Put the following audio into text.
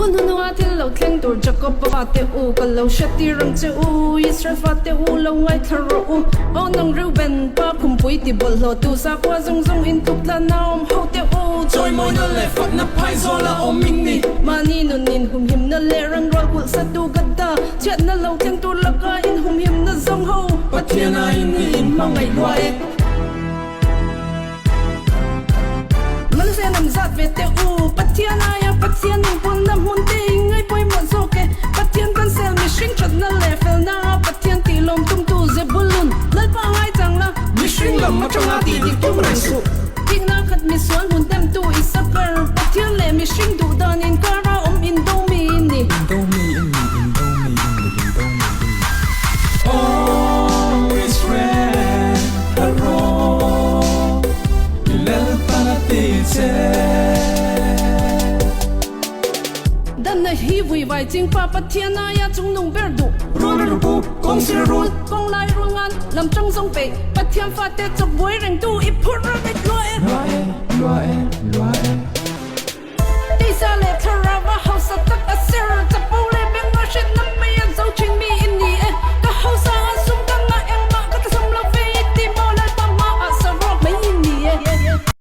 Hun hnuhnunga thil lo thleng tur Jakob-a fate u, ka lo hretir ang che u, Israel fate u, lo ngaithla rawh u. Aw nang Reuben, pa khumpui ti bawlhhlawhtu sakhua zawng zawng in tluk tlan a awm ho teh u. Chawimawina leh fakna phai zawla awm in ni. Mahni nun in humhimna leh ranrual kulh satu ka dah, chhiatna lo thleng tur laka in humhimna zawng ho. Pathian a in ni in hmangaih lua e. Manse nam zat ve teh u, Pathian aia Pathian in punna hmun te i ngai pawimawh zawk e. Pathian kan sel mihring thatna leh felna a Pathian tih lawm tumtu Zebulun Lalpa ngai chang la. Mihring lam atanga tih dik tum reng suh. Thikna khat misual hmun temtu i sakar, Pathian leh mihring duh dan inkara awm indo mi i ni. Indo mi i ni, indo mi i ni, indo mi i ni. Oh Israel, a rawh i Lalpan a ti che. Danna hi vui vai ching pa Pathian aia chungnung ber duh. Rul ru pu, kawng sir rul. Kawng lai rul ngan, lam tang zawng peih. Pathian fate chawk buai rengtu i phurh ram e, lua e. Lua e, lua e, lua e.